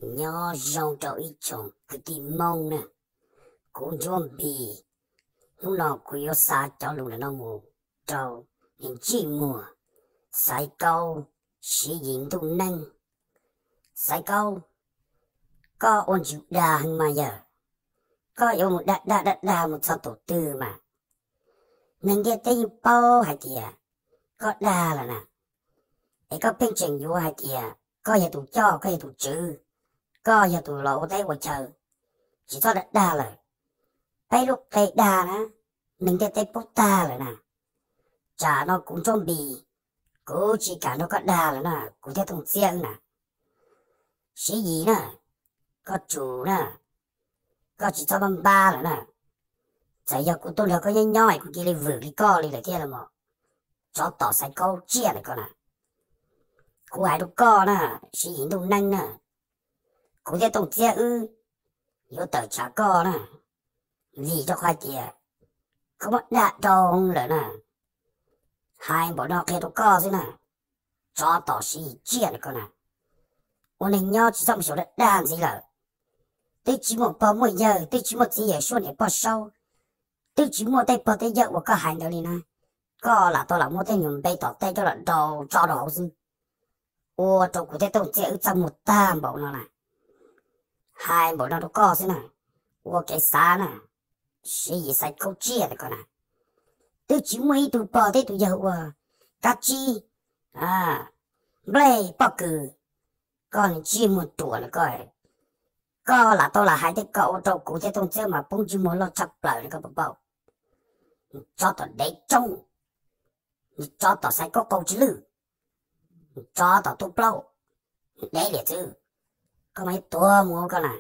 Nyob zoo rau ib tsoom kwv tij Hmoob na, kuv Ntsuab Npis, hnub no kuv yuav xa cov lus ntawm no mus rau niag ntsej muag Xaiv Kaub Siv Yis Ntuj Neeb. Xaiv Kaub, koj ua ntsws dag heev mas yawg, koj yuav mus dag dag dag dag mus txog tus twg mas neeg ntiaj teb yeej paub hais tias koj dag lawm na. Es koj pheej tseem yuav hais tias koj yog tus coj, koj yog tus tswv, koj yog tus los ua teb ua chaw, tsis txhob dag dag lawm. Peb lub qe dag na, neeg ntiaj teb paub tag lawm na. Tsam no kuv Ntsuab Npis, kuv tsis kam nrog koj dag lawm na, kuv thiaj tooj txiab wb na. Siv Yis na, koj tsum na, koj tsis txhob npab npab lawm na. Txawm yog kuv tuaj nrog koj nyob nyob es kuv cia li vwm li koj li lawm thiab los mas, tsov tom Xaiv Kaub tsiaj ntawm koj na. Kuv hais rau koj na, Siv Yis Ntuj Neeb na, kuv thiaj tooj txiab wb yuav tawm tsam koj na, vim rau qhov hais tias koj muab dag dhau lawm na. Hais npaum no qhia rau koj xwb na, tsov tom Siv Yis tsiaj ntawm koj na. Ua neeg nyob tsis txhob mus xyaum dag dag ntxiv lawm. Twb tsis muaj pog muaj yawg, twb tsis muaj txiv yawm suab niam pog saub, twb tsis muaj tej pog tej yawg uas koj hais ntawd li na. Koj lam tau lam muab tej nyuag npe tom tej coj los rau tso rau hauv xwb, ua rau kuv thiaj tooj txiab wb txaj muag tag npaum no na. Hais npaum no rau koj xwb na, ua kev xav na, Siv Yis Xaiv Kaub tsiaj ntawm koj na. Twb tsis muaj ib tug pog thiab tus yawg uas kab tsib nplej pob kws, koj ntsej muag ruam na koj. Koj lam tau lam hais tej kom ua rau kuv thiaj tooj txiab mas poob ntsej muag loj tshaj plaws na koj puas paub. Tsov tom dev roob, tsov tom Xaiv Kaub qau tsis lwj, tsov tom tub plaub, dev liam txwv, koj mas ib tuag mus koj na.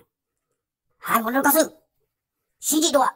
Hais npaum no rau koj xwb, sib ntsib dua.